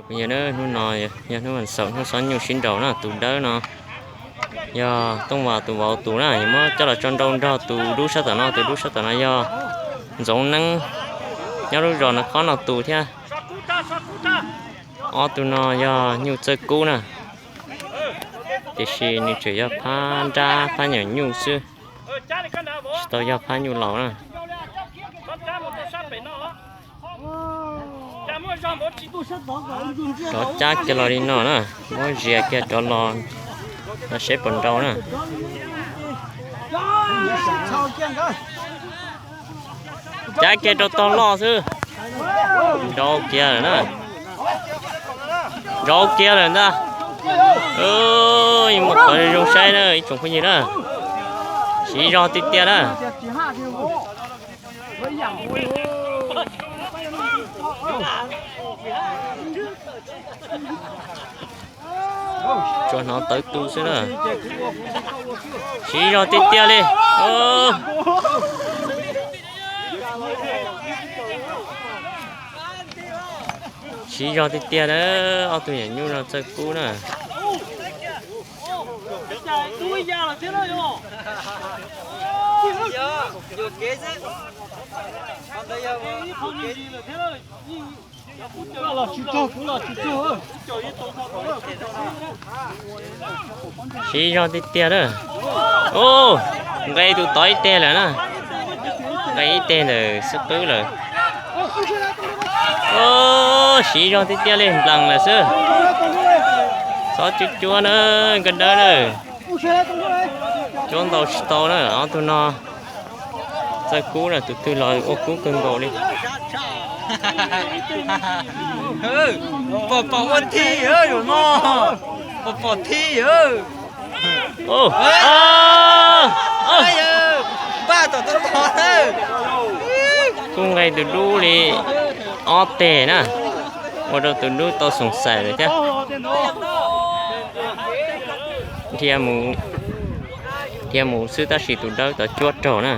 Hnub no yog hnub vas xaum, hnub xob nyuj sib nraus na. Tus dawb no yog Tooj Vas tus vauv tus na, yuav muab coj los tso nrau nrog tus dub sab tom no. Tus dub sab tom no yog Ntxoov Neeb, nyob lub zos no khob no tus thiab. Ob tug no yog nyuj txawj kub na, tiam sis nws tseem yog phab nrab phab nyuam nyuj xwb, tsis tau yog phab nyuj laus na. Rov cab kiag los li no na, muab zias kiag rov los, los seb puas nrau na. Cab kiag rau tog loj xwb. Nrau kiag lawm na. Nrau kiag lawm ntag. Mus qhov zoo saib na ib tsoom phooj ywg na. Siv zog tiag tiag na. Tsuas hnov tawv tu xwb na. Siv zog tiag tiag li. Siv zog tiag tiag na, ob tug nyuam nyuj no txawj kub na. Siv zog tiag tiag na. Nqe tus tod ib teg lawm na. Nqe ib teg ntawm xib qwb lawm. Siv zog tiag tiag li, nplees lawm xwb. Txhob cuab cuab na, nkawd dawb na. Cuab ntau tsis tau na, ob tug no txawj kub na, tus twg los ua kub kawg nkaus li. Pom pom ua thi, pom pom thi. Kub nqe tus dub li ob teg na, ua rau tus dub tau xoom xaim lawm thiab. Dhia mus xwb tab sis tus dawb tod cuab raug na.